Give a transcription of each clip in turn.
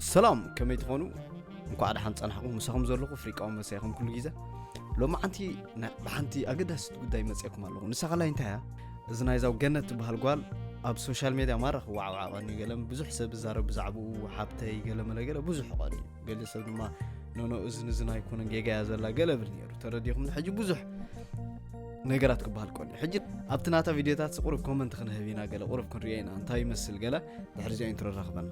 ሰላም፣ ከመይ ትኾኑ? እንኳዕ ደሓን ጸናሕኩም። ምሳኹም ዘለኹ ፍሪቃ ኣንበሳ ኢኹም ኩሉ ግዜ። ሎማዓንቲ ና-፣ ብሓንቲ ኣገዳሲት ጉዳይ መጺአኩም ኣለኹ። ንሳ ኸላይ እንታይ እያ? እዚ ናይዛው ገነት ትበሃል ጓል ኣብ ሶሻል ሜድያ ማራ ክወዓዋዕ ቀንዩ። ገለ ብዙሕ ሰብ ዝዛረብ ብዛዕባኡ፣ ሓብተይ፣ ገለ መለ ገለ ብዙሕ ቀንዩ። ገለ ሰብ ድማ፣ "ኖኖ፣ እዝን እዝን ኣይኮነን፣ ጌጋ እያ ዘላ" ገለ ብል ነይሩ። ተረዲኹም? ሕጂ ብዙሕ ነገራት ክበሃል ቀንዩ። ሕጂ ኣብቲ ናታ ቪድዮታት ቁሩብ ኮመንት ክንህብ ኢና፣ ገለ ቁሩብ ክንሪኦ ኢና፣ እንታይ ይመስል ገለ። ድሕሪ እዚኣ ኢንትሮ ራኽበና።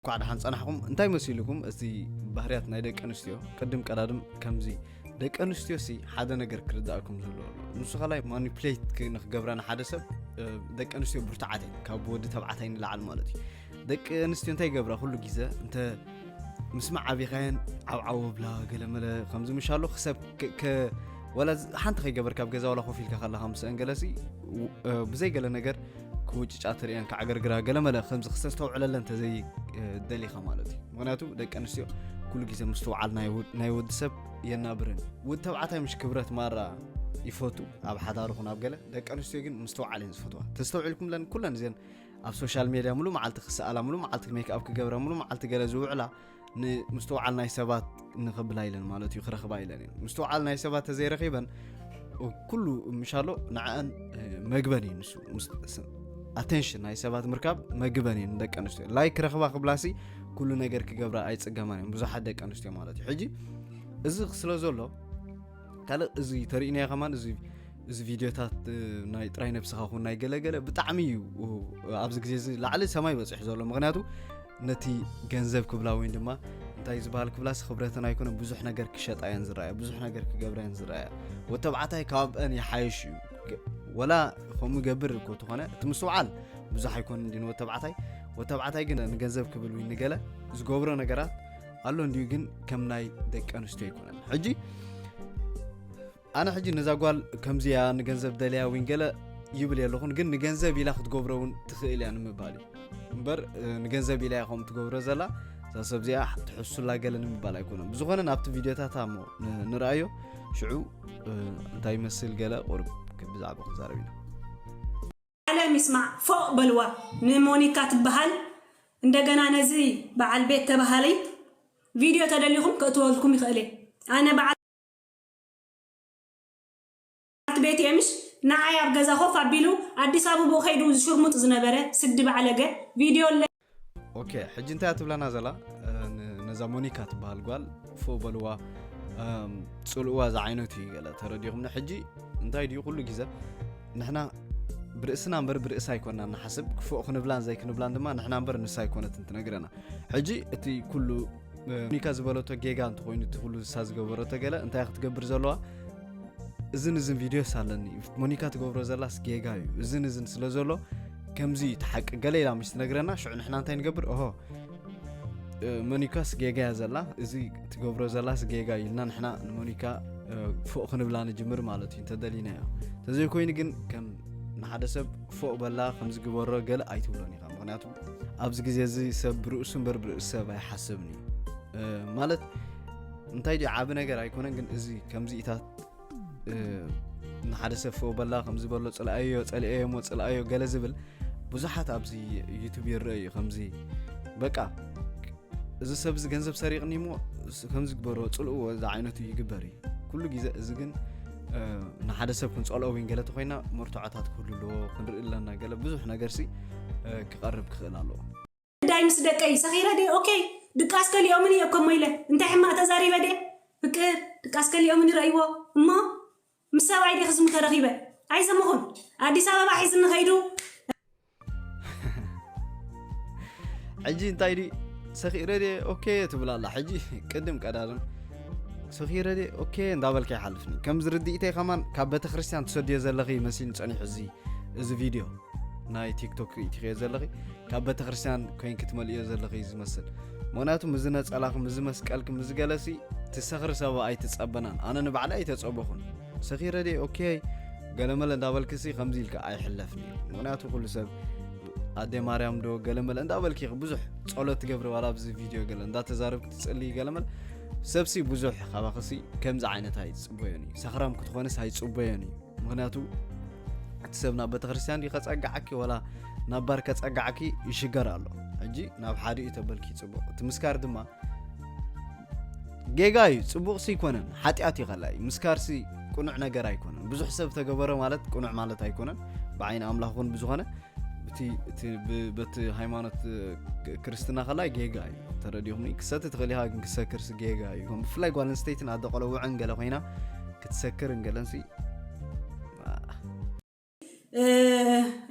እንኳዕ ደሓን ጸናሕኩም። እንታይ መሲልኩም እቲ ባህርያት ናይ ደቂ ኣንስትዮ? ቅድም ቀዳድም ከምዚ፣ ደቂ ኣንስትዮ ሲ ሓደ ነገር ክርዳእኩም ዘለዎ ኣሎ። ንሱ ኸላይ ማኒፕሌት ክ-፣ ንክገብራ ንሓደ ሰብ፣ እ፣ ደቂ ኣንስትዮ ብርቱዓት እየን፣ ካብ ወዲ ተባዕታይ ንላዕሊ ማለት እዩ። ደቂ ኣንስትዮ እንታይ ይገብራ? ኩሉ ግዜ እንተ ምስማዕ ኣቢኻየን ዓውዓው ብላ፣ ገለመለ ከምዚ ምሽ ኣሎ ክሰብ ክ-፣ ክ-፣ ወላ ዝ-፣ ሓንቲ ከይገበር ካብ ገዛ ወላ ኮፍ ኢልካ ከለኻ ምስአን ገለሲ፣ ው-፣ እ፣ ብዘይ ገለ ነገር ክውጭጫ ትርእየን፣ ክዓገርግራ፣ ገለመለ ከምዚ ክተስተውዕለለን ተዘይ፣ እ፣ ደሊኻ ማለት እዩ። ምኽንያቱ ደቂ ኣንስትዮ ኩሉ ግዜ ምስትውዓል ናይ ወድ-፣ ናይ ወዲ ሰብ የናብረን። ወዲ ተባዕታይ ምሽ ክብረት ማራ ይፈቱ ኣብ ሓዳሩ ኹን ኣብ ገለ፣ ደቂ ኣንስትዮ ግን ምስትውዓል እየን ዝፈትዋ። ተስተውዒልኩምለን ኩለን እዘን ኣብ ሶሻል ሜድያ ሙሉ መዓልቲ ክሰኣላ፣ ሙሉ መዓልቲ ሜክኣፕ ክገብራ፣ ሙሉ መዓልቲ ገለ ዝውዕላ ንምስትውዓል ናይ ሰባት ንኽብላ ኢለን ማለት እዩ፣ ክረኽባ ኢለን እየን። ምስትውዓል ናይ ሰባት ተዘይረኺበን ኩሉ ምሻሎ ንዕአን፣ እ፣ መግበን እዩ ንሱ። ምስ-፣ ስ-፣ ኣቴንሽን ናይ ሰባት ምርካብ መግበን እዩ ንደቂ ኣንስትዮ። ላይክ ክረኽባ ክብላሲ ኩሉ ነገር ክገብራ ኣይጽገማን እዮም ብዙሓት ደቂ ኣንስትዮ ማለት እዩ። ሕጂ እዚ ስለ ዘሎ ካልእ እዚ ተርእዩናዮ ከማን እዚ፣ እዚ ቪድዮታት፣ እ፣ ናይ ጥራይ ነብስኻ ኹን ናይ ገለገለ ብጣዕሚ እዩ፣ እ፣ ኣብዚ ግዜ እዚ ላዕሊ ሰማይ በፂሑ ዘሎ። ምኽንያቱ ነቲ ገንዘብ ክብላ ወይ ድማ እንታይ ዝበሃል ክብላስ ክብረተን ኣይኮነ፣ ብዙሕ ነገር ክሸጣ እየን ዝረኣያ፣ ብዙሕ ነገር ክገብራ እየን ዝረኣያ። ወተባዕታይ ካብአን ይሓይሽ እዩ። ገ-፣ ወላ ከምኡ ይገብር እኮ ተኾነ እቲ ምስትውዓል ብዙሕ ኣይኮነ እንዲ ንወተባዕታይ። ወተባዕታይ ግን ንገንዘብ ክብል ወይ ንገለ ዝገብሮ ነገራት ኣሎ እንዲዩ፣ ግን ከም ናይ ደቂ ኣንስትዮ ኣይኮነን። ሕጂ ኣነ ሕጂ ነዛ ጓል ከምዚያ ንገንዘብ ደልያ ዊን ገለ ይብል የለኹን፣ ግን ንገንዘብ ኢላ ክትገብሮ እውን ትኽእል እያ ንምባል እዩ እምበር፣ እ፣ ንገንዘብ ኢላ እያ ከምኡ ትገብሮ ዘላ፣ እዛ ሰብ እዚኣ ትሕሱላ ገለ ንምባል ኣይኮነን። ብዝኾነ ናብቲ ቪድዮታታ እሞ ን-፣ ንርኣዮ፣ ሽዑ፣ እ፣ እንታይ ይመስል ገለ ቁርብ ክ-፣ ብዛዕባ ክንዛረብ ኢና። ዓለም ይስማዕ፣ ፎቕ በልዋ። ንሞኒካ ትበሃል፣ እንደገና ነዚ በዓል ቤት ተባሃሊ ቪድዮ ተደሊኹም ከእትወልኩም ይኽእል እየ። ኣነ በዓል ቤት እየ፣ ምሽ ንዓይ ኣብ ገዛ ኮፍ ኣቢሉ ኣዲስ ኣበባኡ ከይዱ ዝሽርሙጥ ዝነበረ ስዲ ባዕለገ ቪድዮ ኣለ። ኦኬ፣ ሕጂ እንታይ እያ ትብለና ዘላ? እ፣ ን-፣ ነዛ ሞኒካ ትበሃል ጓል ፎእ በልዋ፣ እም፣ ጽልእዋ ዝዓይነቱ እዩ ገለ ተረዲኹም። ሕጂ እንታይ ድዩ ኩሉ ግዜ ንሕና ብርእስና እምበር ብርእሳ ኣይኮንና ንሓስብ፣ ክፉእ ክንብላን ዘይክንብላን ድማ ንሕና እምበር ንሳ ኣይኮነትን ትነግረና። ሕጂ እቲ ኩሉ፣ እ፣ ሞኒካ ዝበለቶ ጌጋ እንተኾይኑ እቲ ኩሉ ንሳ ዝገበረቶ ገለ እንታይ ክትገብር ዘለዋ? እዝን እዝን ቪድዮስ ኣለኒ፣ ሞኒካ ትገብሮ ዘላስ ጌጋ እዩ፣ እዝን እዝን ስለ ዘሎ ከምዚ እዩ እቲ ሓቂ ገለ ኢላ ምሽ ትነግረና፣ ሽዑ ንሕና እንታይ ንገብር? ኦሆ፣ እ፣ ሞኒካስ ጌጋ እያ ዘላ፣ እዚ ትገብሮ ዘላስ ጌጋ እዩ ኢልና ንሕና ንሞኒካ፣ እ፣ ፎእ ክንብላ ንጅምር ማለት እዩ እንተደሊናዮ። እንተዘይኮይኑ ግን ከም ንሓደ ሰብ ፎእ በላ ከምዚ ግበሮ ገለ ኣይትብሎን ኢኻ። ምኽንያቱ ኣብዚ ግዜ እዚ ሰብ ብርእሱ እምበር ብርእሱ ሰብ ኣይሓስብን እዩ። እ፣ ማለት እንታይ ድዩ ዓቢ ነገር ኣይኮነን፣ ግን እዚ ከምዚኢታት፣ እ፣ ንሓደ ሰብ ፎእ በላ ከምዚ በሎ ጽልኣዮ፣ ጸሊኣዮ እሞ ጽልኣዮ ገለ ዝብል ብዙሓት ኣብዚ ዩቱብ ይረአ እዩ። ከምዚ በቃ እዚ ሰብ እዚ ገንዘብ ሰሪቕኒ እሞ ስ-፣ ከምዚ ግበሮ፣ ጽልእዎ፣ እዚ ዓይነቱ ይግበር እዩ። ኩሉ ግዜ እዚ ግን፣ እ፣ ንሓደ ሰብ ክንጸልኦ ወይ ገለ ተኾይና መርትዖታት ክህሉ ኣለዎ፣ ክንርኢ ኣለና። ገለ ብዙሕ ነገርሲ፣ እ፣ ክቐርብ ክኽእል ኣለዎ። ጉዳይ ምስ ደቀይ ሰኺረ ድየ? ኦኬ፣ ድቃስ ከሊኦምን እየ እኮ እሞ ኢለ እንታይ ሕማቕ ተዛሪበ ድየ? ፍቅር ድቃስ ከሊኦምን ይረእይዎ እሞ ምስ ሰብኣይ ድየ ክዝሙ ተረኺበ? ኣይሰምኹን። ኣዲስ ኣበባ ሒዝኒ ከይዱ። ሕጂ እንታይ ድዩ ሰኺረ ድየ? ኦኬ ትብል ኣላ። ሕጂ ቅድም ቀዳድም ሰኺረ ድየ? ኦኬ እንዳበልካ ይሓልፍኒ። ከም ዝርድኢተይ ከማን ካብ ቤተክርስትያን ትሰድዮ ዘለኺ መሲልኒ ጸኒሑ እዚ፣ እዚ ቪድዮ ናይ ቲክቶክ ርኢትኽዮ ዘለኺ፣ ካብ ቤተክርስትያን ኮይንኪ ትመልእዮ ዘለኺ እዩ ዝመስል። ምኽንያቱ ምስዚ ነጸላኺ፣ ምስዚ መስቀልኪ፣ ምስዚ ገለሲ ትሰኽሪ ሰብ ኣይትጸበናን። ኣነ ንባዕለይ ኣይተጸበኹን። ሰኺረ ድየ? ኦኬ፣ ገለመለ እንዳበልክሲ ከምዚ ኢልካ ኣይሕለፍን እዩ። ምኽንያቱ ኩሉ ሰብ ኣደ ማርያም ዶ ገለመለ እንዳበልኪ ብዙሕ ጸሎት ትገብሪ፣ ዋላ ኣብዚ ቪድዮ ገለ እንዳተዛረብኪ ትጽልይ ገለመለ። ሰብሲ ብዙሕ ካባኽሲ ከምዚ ዓይነት ኣይጽበዮን እዩ። ሰኽራም ክትኾንስ ኣይጽበዮን እዩ። ምኽንያቱ እቲ ሰብ ናብ ቤተክርስትያን ድዩ ከጸግዓኪ፣ ዋላ ናብ ባር ከጸግዓኪ ይሽገር ኣሎ። ሕጂ ናብ ሓደ እዩ ተበልኪ ጽቡቕ። እቲ ምስካር ድማ ጌጋ እዩ፣ ጽቡቕ ሲ ኣይኮነን፣ ሓጢኣት እዩ። ከላይ ምስካር ሲ ቅኑዕ ነገር ኣይኮነን። ብዙሕ ሰብ ተገበረ ማለት ቅኑዕ ማለት ኣይኮነን። ብዓይኒ ኣምላኽ እውን ብዝኾነ እቲ እቲ ብ- በቲ ሃይማኖት እ፣ ክ- ክርስትና ከላይ ጌጋ እዩ። ተረዲኹም ክሰቲ ትኽእል ኢኻ፣ ግን ክሰክር ሲ ጌጋ እዩ። ከም ብፍላይ ጓል ኣንስተይትን ኣደ ቆለውዕን ገለ ኮይና ክትሰክር እንገለንሲ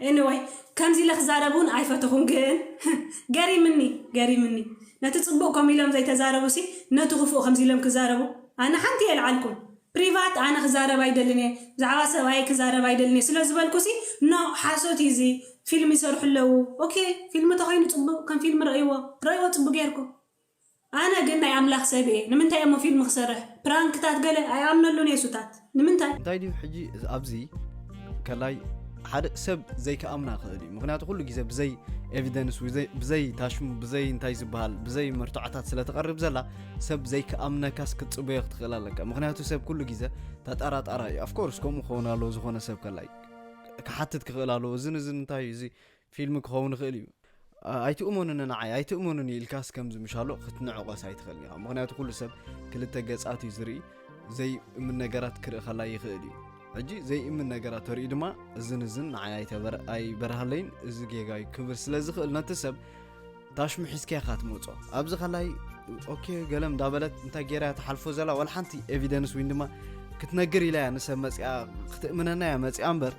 ኤኒወይ ከምዚ ኢለ ክዛረብ እውን ኣይፈተኹን፣ ግን ገሪምኒ ገሪምኒ ነቲ ፅቡቅ ከምኡ ኢሎም ዘይተዛረቡ ሲ ነቲ ክፉእ ከምዚ ኢሎም ክዛረቡ ኣነ ሓንቲ የልዓልኩም። ፕሪቫት ኣነ ክዛረብ ኣይደልን እየ፣ ብዛዕባ ሰብኣይ ክዛረብ ኣይደልን እየ ስለ ዝበልኩ ሲ ኖ ሓሶት እዩ እዚ፣ ፊልም ይሰርሑ ኣለዉ። ኦኬ ፊልም ተኮይኑ ፅቡቅ ከም ፊልም ረእይዎ ረእይዎ ፅቡቅ ጌርኩም። ኣነ ግን ናይ ኣምላኽ ሰብ እየ። ንምንታይ እሞ ፊልም ክሰርሕ ፕራንክታት ገለ ኣይኣምነሉን እየ ሱታት ንምንታይ? እንታይ ድዩ ሕጂ ኣብዚ ከላይ ሓደ ሰብ ዘይከኣምና ክእል እዩ። ምክንያቱ ኩሉ ግዜ ብዘይ ኤቪደንስ፣ ብዘይ ታሽሙ፣ ብዘይ እንታይ ዝበሃል፣ ብዘይ መርትዖታት ስለ ትቐርብ ዘላ ሰብ ዘይከኣምነካስ ክትፅበዮ ክትኽእል ኣለካ። ምክንያቱ ሰብ ኩሉ ግዜ ተጠራጣራ እዩ። ኣፍኮርስ ከምኡ ክኸውን ኣለዎ። ዝኾነ ሰብ ከላይ ክሓትት ክኽእል ኣለዎ። እዝን እዝን እንታይ እዩ፣ እዚ ፊልም ክኸውን ይኽእል እዩ። ኣይትእመኑኒ ንዓይ ኣይትእመኑኒ ኢልካስ ከምዚ ምሻሎ ክትንዕቆስ ኣይትኽእልን ኢኻ። ምክንያቱ ኩሉ ሰብ ክልተ ገጻት እዩ ዝርኢ። ዘይእምን ነገራት ክርኢ ከላ ይኽእል እዩ። ሕጂ ዘይእምን ነገራት ተርእዩ ድማ እዝን እዝን ንዓይ ኣይተበር- ኣይበርሃለይን፣ እዚ ጌጋ እዩ ክብል ስለ ዝኽእል ነቲ ሰብ ታሽሙ ሒዝካ ኢኻ ትመጾ። ኣብዚ ከላይ ኦኬ ገለም እንዳበለት እንታይ ጌራ እያ ትሓልፎ ዘላ፣ ዋላ ሓንቲ ኤቪደንስ ወይ ድማ ክትነግር ኢላ እያ ንሰብ መጺኣ ክትእምነና እያ መጺኣ እምበር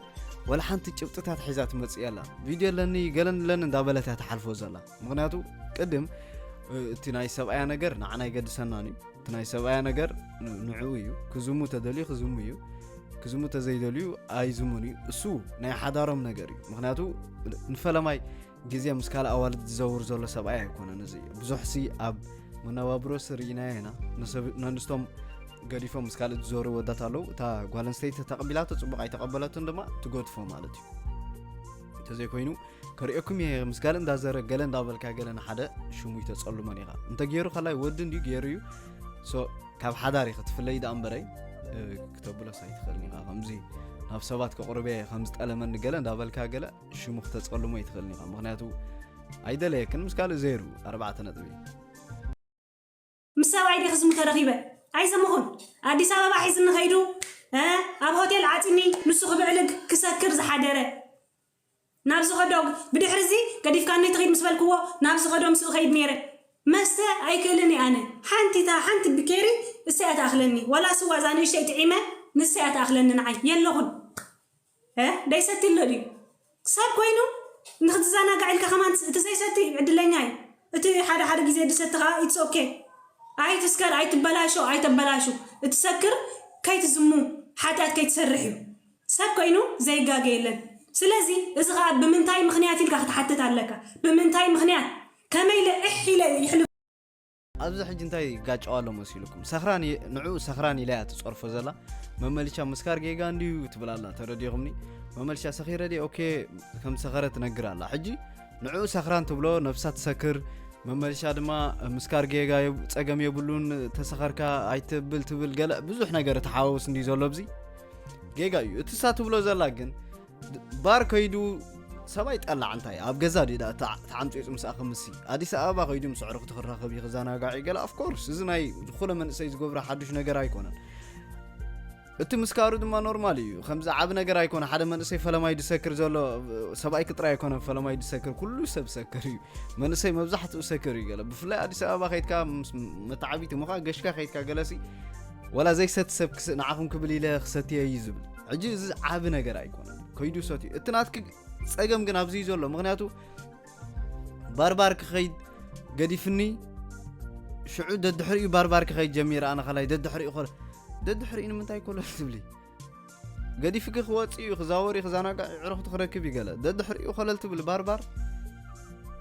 ዋላ ሓንቲ ጭብጥታት ሒዛ ትመጽእ የላ። ቪድዮ ኣለኒ ገለን ኣለኒ እንዳበለት እያ ትሓልፎ ዘላ። ምክንያቱ ቅድም እ፣ እቲ ናይ ሰብኣያ ነገር ንዓና ኣይገድሰናን እዩ። እቲ ናይ ሰብኣያ ነገር ን- ንዕኡ እዩ። ክዝሙ ተደልዩ ክዝሙ እዩ። ክዝሙ ተዘይደልዩ ኣይዝሙን እዩ። እሱ ናይ ሓዳሮም ነገር እዩ። ምክንያቱ ንፈለማይ ግዜ ምስ ካልእ ኣዋልድ ዝዘውር ዘሎ ሰብኣይ ኣይኮነን። እዚ ብዙሕ ሲ ኣብ መነባብሮ ሲ ርኢናዮ ኢና። ንሰብ- ነንስቶም ገዲፎም ምስ ካልእ ዝዞሩ ወዳት ኣለዉ። እታ ጓል ኣንስተይቲ ተቐቢላቶ ጽቡቕ ኣይተቐበለትን ድማ ትገድፎ ማለት እዩ። እንተዘይኮይኑ ከርእየኩም እየ ምስ ጋል እንዳዘረ ገለ እንዳበልካ ገለ ንሓደ ሽሙ ይተጸልሞን ኢኻ እንተ ገይሩ ከላይ ወዲ እንዲዩ ገይሩ እዩ። ሶ ካብ ሓዳር ኢኻ ትፍለይ ደኣ እምበረይ እ፣ ክተብሎስ ኣይትኽእልን ኢኻ። ከምዚ ናብ ሰባት ከቕርበ እየ ከም ዝጠለመኒ ገለ እንዳበልካ ገለ ሽሙ ክተጸልሞ ኣይትኽእልን ኢኻ። ምክንያቱ ኣይደለየክን ምስ ካልእ ዘይሩ ኣርባዕተ ነጥቢ። ምስ ሰብኣይ ዲኺ ዝም ተረኺበ ኣይዘመኹን ኣዲስ ኣበባ ሒዝኒ ከይዱ እ፣ ኣብ ሆቴል ዓፂኒ ንሱ ክብዕልግ ክሰክር ዝሓደረ ናብዚ ከዶ ብድሕሪ እዚ ገዲፍካኒ ትኺድ ምስ በልክዎ ናብዚ ከዶ ምስኡ ከይድ ነይረ መስተ ኣይክእልን እየ ኣነ ሓንቲታ ሓንቲ ብኬሪ እሰያ ትኣኽለኒ ወላ ስዋ እዛ ንእሽተይ ጥዒመ ንሰያ ትኣኽለኒ ንዓይ የለኹን እ ደይሰቲ ኣሎ ድዩ ሰብ ኮይኑ ንክትዘናጋዕ ኢልካ ከማን እቲ ዘይሰቲ ዕድለኛ እዩ እቲ ሓደ ሓደ ግዜ ድሰቲ ከዓ ኢትስ ኦኬ ኣይትስከር ኣይትበላሾ ኣይተበላሹ እቲ ሰክር ከይትዝሙ ሓጢኣት ከይትሰርሕ እዩ ሰብ ኮይኑ ዘይጋገ የለን ስለዚ እዚ ከዓ ብምንታይ ምክንያት ኢልካ ክትሓትት ኣለካ ብምንታይ ምክንያት ከመይ ኢለ እሕ ኢለ ይሕልፍ ኣብዚ ሕጂ እንታይ ይጋጨው ኣሎ መሲልኩም? ሰኽራን ይ- ንዕኡ ሰኽራን ኢላ እያ ትጸርፎ ዘላ። መመልሻ ምስካር ጌጋ እንድዩ ትብል ኣላ። ተረዲኹምኒ? መመልሻ ሰኺረ ድየ? ኦኬ፣ ከም ሰኸረ ትነግር ኣላ። ሕጂ ንዕኡ ሰኽራን ትብሎ፣ ነብሳ ትሰክር። መመልሻ ድማ ምስካር ጌጋ የብ- ጸገም የብሉን፣ ተሰኸርካ ኣይትብል ትብል ገለ ብዙሕ ነገር ተሓዋውስ እንድዩ ዘሎ ኣብዚ። ጌጋ እዩ። እቲ እሳ ትብሎ ዘላ ግን ባር ከይዱ ሰብኣይ ጠላዕ እንታይ ኣብ ገዛ ድዳ ተዓምፂፁ ምስኣ ከምሲ ኣዲስ ኣበባ ከይዱ ምስ ዕርኽቱ ክራኸብ እዩ ክዘናጋዕ እዩ ገለ ኣፍኮርስ እዚ ናይ ዝኾነ መንእሰይ ዝገብሮ ሓዱሽ ነገር ኣይኮነን እቲ ምስካሩ ድማ ኖርማል እዩ ከምዚ ዓብ ነገር ኣይኮነ ሓደ መንእሰይ ፈለማይ ድሰክር ዘሎ ሰብኣይ ክጥራይ ኣይኮነ ፈለማይ ድሰክር ኩሉ ሰብ ሰክር እዩ መንእሰይ መብዛሕትኡ ሰክር እዩ ገለ ብፍላይ ኣዲስ ኣበባ ከይድካ ምስ መተዓቢቲ ምዃ ገሽካ ከይድካ ገለሲ ወላ ዘይሰቲ ሰብ ክስ ንዓኹም ክብል ኢለ ክሰትየ እዩ ዝብል ሕጂ እዚ ዓቢ ነገር ኣይኮነን ከይዱ ሰትዩ እቲ ናትክ ጸገም ግን ኣብዚ እዩ ዘሎ ምክንያቱ ባርባር ክኸይድ ገዲፍኒ ሽዑ ደድሕሪኡ ባርባር ክኸይድ ጀሚረ ኣነ ኸላይ ደድሕሪኡ ኸ ደድሕሪኡ ንምንታይ ኮለል ትብሊ ገዲፍኪ ክወፅእ እዩ ክዛወር እዩ ክዘናጋዕ እዩ ዕረፍቱ ክረክብ እዩ ገለ ደድሕሪኡ ኸለል ትብል ባርባር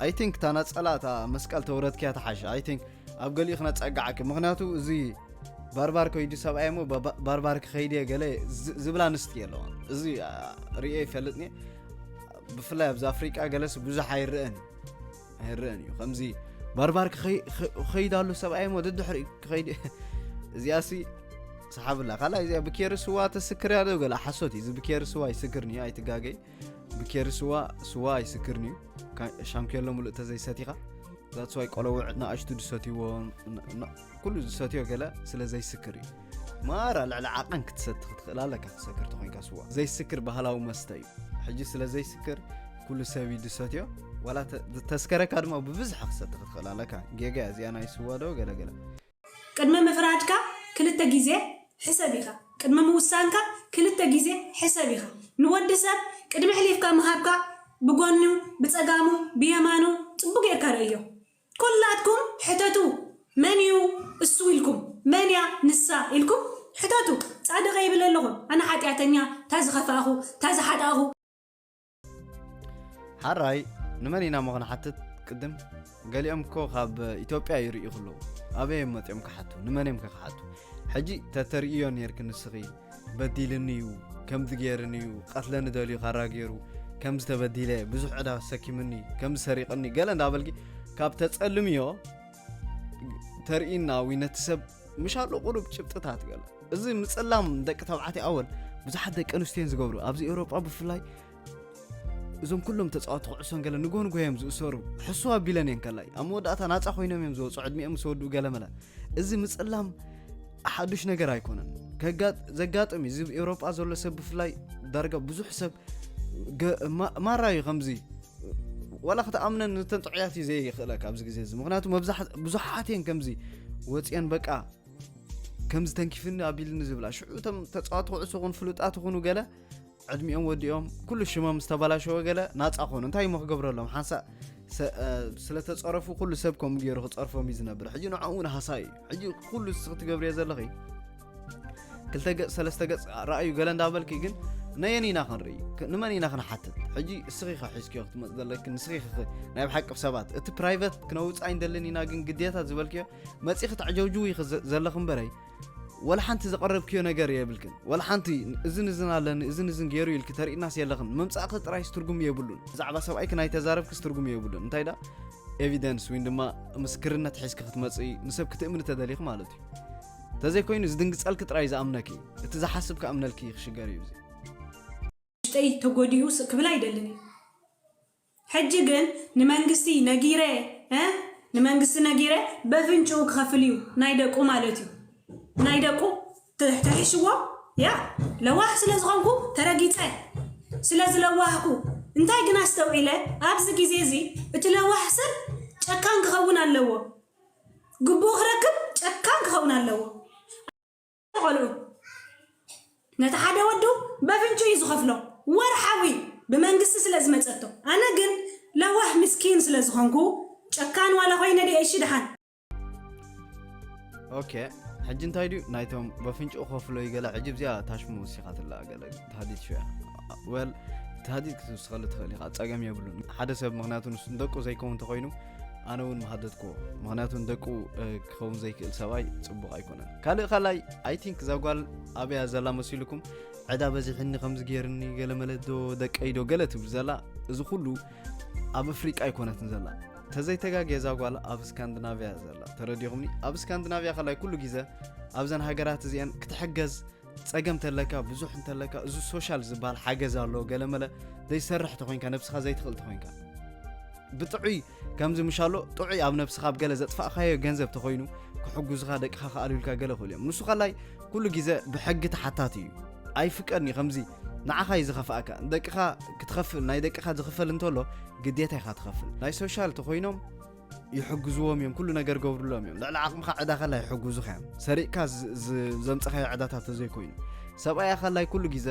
I think እታ ናፀላ እታ መስቀል ተውረድክያ ተሓሸ I think ኣብ ገሊኡ ክነፀግዓኪ ምክንያቱ እዚ ባርባር ከይዱ ሰብኣይ እሞ ባርባር ክኸይድ እየ ገለ ዝብላ ኣንስቲ ኣለዋ እዚ ርእየ ይፈልጥኒ ብፍላይ ኣብዚ ኣፍሪቃ ገለስ ብዙሕ ኣይረአን ኣይረአን እዩ። ከምዚ ባርባር ክኸይ- ክኸይድ ኣሎ ሰብኣይ ሞ ደድሕሪ ክኸይድ እዚኣሲ ሰሓብላ ካልኣይ እዚኣ ብኬሪ ስዋ ተስክር ያለው ገላ ሓሶት እዩ። እዚ ብኬሪ ስዋ ይስክርን እዩ ኣይትጋገይ። ብኬሪ ስዋ ስዋ ይስክርን እዩ። ሻምኬሎ ሙሉእ ተዘይሰቲኻ that's why ቆለውዕ ንኣሽቱ ዝሰትይዎ ኩሉ ዝሰትዮ ገለ ስለ ዘይስክር እዩ። ማራ ልዕሊ ዓቐን ክትሰቲ ክትኽእል ኣለካ ክሰክር ተኾይንካ ስዋ ዘይስክር ባህላዊ መስተ እዩ። ሕጂ ስለ ዘይስክር ኩሉ ሰብ እዩ ዝሰትዮ። ዋላ ተስከረካ ድማ ብብዝሒ ክሰቲ ክትኽእል ኣለካ። ጌጋ እዚኣ ናይ ስዋ ዶ ገለገለ። ቅድሚ ምፍራድካ ክልተ ግዜ ሕሰብ ኢኻ። ቅድሚ ምውሳንካ ክልተ ግዜ ሕሰብ ኢኻ። ንወዲ ሰብ ቅድሚ ሕሊፍካ ምሃብካ ብጎኑ፣ ብጸጋሙ፣ ብየማኑ ጽቡቅ ጌርካ ርእዮ። ኩላትኩም ሕተቱ መን እዩ እሱ ኢልኩም መን እያ ንሳ ኢልኩም ሕተቱ። ጻድቕ ይብል ኣለኹም ኣነ ሓጢኣተኛ ታዝኸፋእኹ ታዝሓጣእኹ። ሓራይ ንመን ኢና ሞ ክንሓትት ቅድም? ገሊኦም እኮ ካብ ኢትዮጵያ ይርእዩ ክለዉ ኣበይ እዮም መፂኦም ክሓቱ? ንመን እዮም ከ ክሓቱ? ሕጂ ተተርእዮ ነርክ ንስኺ በዲልኒ እዩ ከምዚ ገይርኒ እዩ ቀትለኒ ደልዩ ካራ ገይሩ ከምዚ ተበዲለ ብዙሕ ዕዳ ሰኪምኒ ከምዚ ሰሪቕኒ ገለ እንዳበልኪ ካብ ተፀልምዮ ተርእና ወይ ነቲ ሰብ ምሻሉ ቁሩብ ጭብጥታት ገለ እዚ ምፅላም ደቂ ተባዕትዮ ኣወል ብዙሓት ደቂ ኣንስትዮን ዝገብሩ ኣብዚ ኤውሮጳ ብፍላይ እዞም ኩሎም ተፃወቲ ኩዕሶን ገለ ንጎ ንጎ እዮም ዝእሰሩ ሕሱ ኣቢለን እየን ከላይ ኣብ መወዳእታ ናፃ ኮይኖም እዮም ዝወፁ ዕድሚኦም ምስ ወድኡ ገለ መለ እዚ ምፅላም ሓዱሽ ነገር ኣይኮነን ዘጋጥም እዩ እዚ ኤውሮጳ ዘሎ ሰብ ብፍላይ ዳርጋ ብዙሕ ሰብ ማራ እዩ ከምዚ ዋላ ክትኣምነን ንተን ጥዑያት እዩ ዘይኽእለካ ኣብዚ ግዜ እዚ ምክንያቱ ብዙሓት እየን ከምዚ ወፅየን በቃ ከምዚ ተንኪፍኒ ኣቢልኒ ዝብላ ሽዑ እቶም ተፃወቲ ኩዕሶ ኹን ፍሉጣት ኹኑ ገለ ዕድሚኦም ወዲኦም ኩሉ ሽሞም ዝተበላሸወ ገለ ናፃ ኾኑ እንታይ እሞ ክገብረሎም ሓንሳእ ስለተፀረፉ ኩሉ ሰብ ከምኡ ገይሩ ክፀርፎም እዩ ዝነብር ሕጂ ንዕኡ እውን ሃሳይ እዩ ሕጂ ኩሉ ክትገብርዮ ዘለኺ ክልተ ገፅ ሰለስተ ገፅ ረኣዩ ገለ እንዳበልኪ ግን ነየን ኢና ክንርኢ ንመን ኢና ክንሓትት ሕጂ እስኺ ካ ሒዝኪዮ ክትመፅ ዘለኪ ንስኺ ናይ ብሓቂ ሰባት እቲ ፕራይቨት ክነውፃ ኣይንደልን ኢና ግን ግዴታ ዝበልክዮ መፂኺ ተዕጀውጅው ኢኺ ዘለኺ እምበረይ ወላ ሓንቲ ዘቐረብክዮ ነገር የብልክን ወላ ሓንቲ እዝን እዝን ኣለኒ እዝን እዝን ገይሩ ኢልኪ ተርእናስ የለኽን ምምፃእኺ ጥራይስ ትርጉም የብሉን ብዛዕባ ሰብኣይኪ ናይ ተዛረብክስ ትርጉም የብሉን እንታይ ዳ ኤቪደንስ ወይ ድማ ምስክርነት ሒዝኪ ክትመፅኢ ንሰብ ክትእምኒ ተደሊኺ ማለት እዩ ተዘይኮይኑ ዝድንግፀልኪ ጥራይ ዝኣምነኪ እቲ ዝሓስብ ክኣምነልኪ ክሽገር እዩ እዚ ውሽጠይ ተጎዲኡ ስቅ ክብል ኣይደልን እዩ ሕጂ ግን ንመንግስቲ ነጊረ እ ንመንግስቲ ነጊረ በፍንጭኡ ክኸፍል እዩ ናይ ደቁ ማለት እዩ ናይ ደቁ ተሒሽዎ ያ ለዋህ ስለ ዝኾንኩ ተረጊፀ ስለ ዝለዋህኩ እንታይ ግን ኣስተውዒለ ኣብዚ ግዜ እዚ እቲ ለዋህ ሰብ ጨካን ክኸውን ኣለዎ ግቡእ ክረክብ ጨካን ክኸውን ኣለዎ ቆልዑ ነቲ ሓደ ወዱ በፍንጩ እዩ ዝኸፍሎ ወርሓዊ ብመንግስቲ ስለ ዝመፀቶ ኣነ ግን ለዋህ ምስኪን ስለ ዝኾንኩ ጨካን ዋላ ኮይነ ድየ እሺ ድሓን ኦኬ ሕጂ እንታይ ድዩ ናይቶም በፍንጭኡ ከፍሎ ይገለ ሕጂ ብዚኣ ታሽሙ ወሲኻትላ ገለ ተሃዲድ ሽያ ወል ተሃዲድ ክትውስኸሉ ትኽእል ኢኻ ፀገም የብሉን ሓደ ሰብ ምክንያቱ ንሱ ንደቁ ዘይከውን እንተኮይኑ ኣነ እውን ምሃደድኩዎ ምክንያቱ ንደቁ ክኸውን ዘይክእል ሰብኣይ ፅቡቅ ኣይኮነን ካልእ ካልኣይ ኣይቲንክ እዛ ጓል ኣበያ ዘላ መሲልኩም ዕዳ በዚሕኒ ከምዚ ገይርኒ ገለ መለዶ ደቀይዶ ገለ ትብል ዘላ እዚ ኩሉ ኣብ ኣፍሪቃ ኣይኮነትን ዘላ ተዘይተጋግየ እዛ ጓል ኣብ ስካንድናቭያ እያ ዘላ ተረዲኹምኒ ኣብ ስካንድናቭያ ከላይ ኩሉ ግዜ ኣብዘን ሃገራት እዚአን ክትሕገዝ ጸገም ተለካ ብዙሕ እንተለካ እዚ ሶሻል ዝበሃል ሓገዝ ኣሎ ገለመለ ዘይሰርሕ ተኾይንካ ነብስኻ ዘይትኽእል ተኾይንካ ብጥዑይ ከምዚ ምሻሎ ጥዑይ ኣብ ነብስኻ ኣብ ገለ ዘጥፋእኻዮ ገንዘብ ተኾይኑ ክሕጉዝኻ ደቅኻ ክኣልዩልካ ገለ ክእሉ እዮም ንሱ ኸላይ ኩሉ ግዜ ብሕጊ ተሓታቲ እዩ ኣይፍቀድን እዩ ከምዚ ንዓኻ እዩ ዝኸፍኣካ ንደቅኻ ክትኸፍል ናይ ደቅኻ ዝኽፈል እንተሎ ግዴታ ኢኻ ትኸፍል ናይ ሶሻል ተኾይኖም ይሕግዝዎም እዮም ኩሉ ነገር ገብርሎም እዮም ልዕሊ ዓቕምኻ ዕዳ ከላ ይሕግዙኻ እዮም ሰሪቕካ ዘምፀኻዮ ዕዳታት ተዘይኮይኑ ሰብኣያ ከላይ ኩሉ ግዜ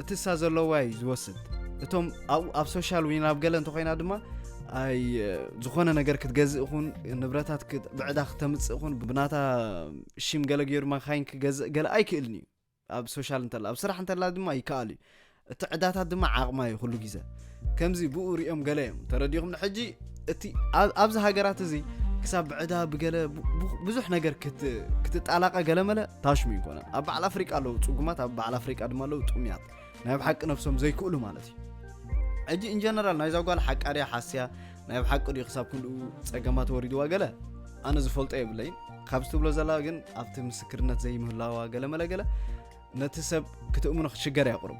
እቲ እሳ ዘለዋ እዩ ዝወስድ እቶም ኣብኡ ኣብ ሶሻል ወይ ናብ ገለ እንተኮይና ድማ ኣይ ዝኾነ ነገር ክትገዝእ ይኹን ንብረታት ብዕዳ ክተምፅእ ይኹን ብናታ ሽም ገለ ገይሩ ማካይን ክገዝእ ገለ ኣይክእልን እዩ ኣብ ሶሻል እንተላ ኣብ ስራሕ እንተላ ድማ ይከኣል እዩ እቲ ዕዳታት ድማ ዓቕማ እዩ ኩሉ ግዜ ከምዚ ብኡ ሪኦም ገለ እዮም ተረዲኹም ንሕጂ እቲ ኣብዚ ሃገራት እዚ ክሳብ ብዕዳ ብገለ ብዙሕ ነገር ክትጣላቐ ገለ መለ ታሽሙ ይኮነ ኣብ በዓል ኣፍሪቃ ኣለዉ ፅጉማት ኣብ በዓል ኣፍሪቃ ድማ ኣለዉ ጥሙያት ናይ ብሓቂ ነብሶም ዘይክእሉ ማለት እዩ ሕጂ ኢንጀነራል ናይዛ ጓል ሓቃ ድያ ሓስያ ናይ ኣብ ሓቂ ድዩ ክሳብ ክንድኡ ጸገማት ወሪድዋ ገለ ኣነ ዝፈልጦ የብለይን። ካብ ትብሎ ዘላ ግን ኣብቲ ምስክርነት ዘይምህላዋ ገለ መለ ገለ ነቲ ሰብ ክትእምኖ ክትሽገር እያ ቁሩብ።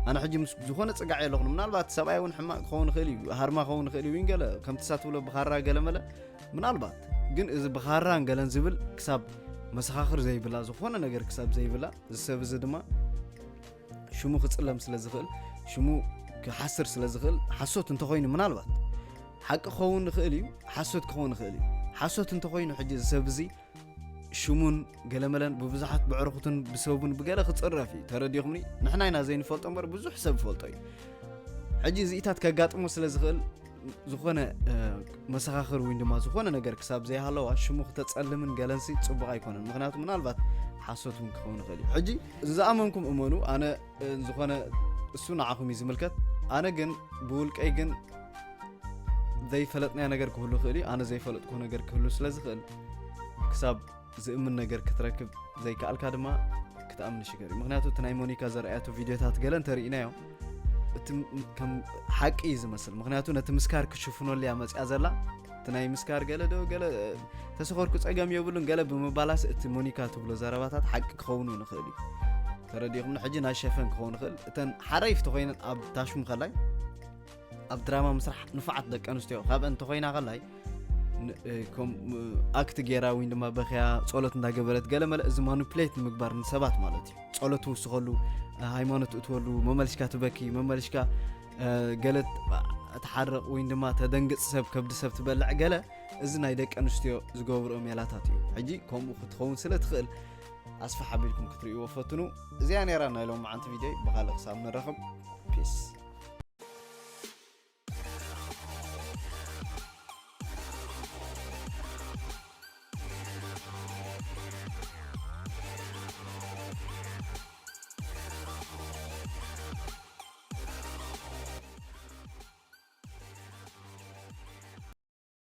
ኣነ ሕጂ ምስ ዝኾነ ጽጋዕ የለኹን። ምናልባት ሰብኣይ እውን ሕማቕ ክኸውን ይኽእል እዩ፣ ሃርማ ክኸውን ይኽእል እዩ፣ ግን ገለ ከምቲ እሳ ትብሎ ብኻራ ገለ መለ ምናልባት። ግን እዚ ብኻራን ገለን ዝብል ክሳብ መሰኻኽር ዘይብላ፣ ዝኾነ ነገር ክሳብ ዘይብላ፣ እዚ ሰብ እዚ ድማ ሽሙ ክጽለም ስለ ዝኽእል፣ ሽሙ ክሓስር ስለ ዝኽእል፣ ሓሶት እንተኾይኑ ምናልባት ሓቂ ክኸውን ይኽእል እዩ፣ ሓሶት ክኸውን ይኽእል እዩ። ሓሶት እንተኾይኑ ሕጂ እዚ ሰብ እዚ ሽሙን ገለመለን ብብዙሓት ብዕርኹትን ብሰቡን ብገለ ክጽረፍ እዩ። ተረዲኹምኒ? ንሕና ኢና ዘይንፈልጦ እምበር ብዙሕ ሰብ ይፈልጦ እዩ። ሕጂ እዚኢታት ከጋጥሞ ስለ ዝኽእል ዝኾነ መሰኻኽር ወይ ድማ ዝኾነ ነገር ክሳብ ዘይሃለዋ ሽሙ ክተጸልምን ገለንሲ ጽቡቕ ኣይኮነን። ምክንያቱ ምናልባት ሓሶት እውን ክኸውን ይኽእል እዩ። ሕጂ ዝኣመንኩም እመኑ። ኣነ ዝኾነ እሱ ንዓኹም እዩ ዝምልከት። ኣነ ግን ብውልቀይ ግን ዘይፈለጥናዮ ነገር ክህሉ ይኽእል እዩ። ኣነ ዘይፈለጥኩ ነገር ክህሉ ስለ ዝኽእል ክሳብ ዝእምን ነገር ክትረክብ ዘይከኣልካ ድማ ክትኣምን ሽገር እዩ። ምክንያቱ እቲ ናይ ሞኒካ ዘርኣያቶ ቪድዮታት ገለ እንተርኢናዮ እቲ ከም ሓቂ እዩ ዝመስል። ምክንያቱ ነቲ ምስካር ክሽፍነሉ እያ መፅያ ዘላ። እቲ ናይ ምስካር ገለ ዶ ገለ ተሰኸርኩ ፀገም የብሉን ገለ ብምባላስ እቲ ሞኒካ ትብሎ ዘረባታት ሓቂ ክኸውን ንኽእል እዩ። ተረዲኹም ሕጂ ናይ ሸፈን ክኸውን ይኽእል። እተን ሓረይፍ ተኮይነን ኣብ ታሽሙ ከላይ ኣብ ድራማ ምስራሕ ንፉዓት ደቂ ኣንስትዮ ካብአን እንተኮይና ከላይ ኣክት ጌራ ወይ ድማ በክያ ፀሎት እንዳገበረት ገለ መለ እዚ ማኒፕሌት ንምግባር ንሰባት ማለት እዩ። ፀሎት ትውስኸሉ፣ ሃይማኖት ትእትወሉ፣ መመልሽካ ትበኪ፣ መመልሽካ ገለ ትሓረቕ ወይ ድማ ተደንግፅ ሰብ ከብዲ ሰብ ትበልዕ ገለ እዚ ናይ ደቂ ኣንስትዮ ዝገብርኦ ሜላታት እዩ። ሕጂ ከምኡ ክትኸውን ስለ ትኽእል ኣስፋሕ ኣቢልኩም ክትርእይዎ ፈትኑ። እዚኣ ነይራ ናይ ሎም መዓንቲ ቪድዮ። ብካልእ ክሳብ ንራኸብ ፒስ።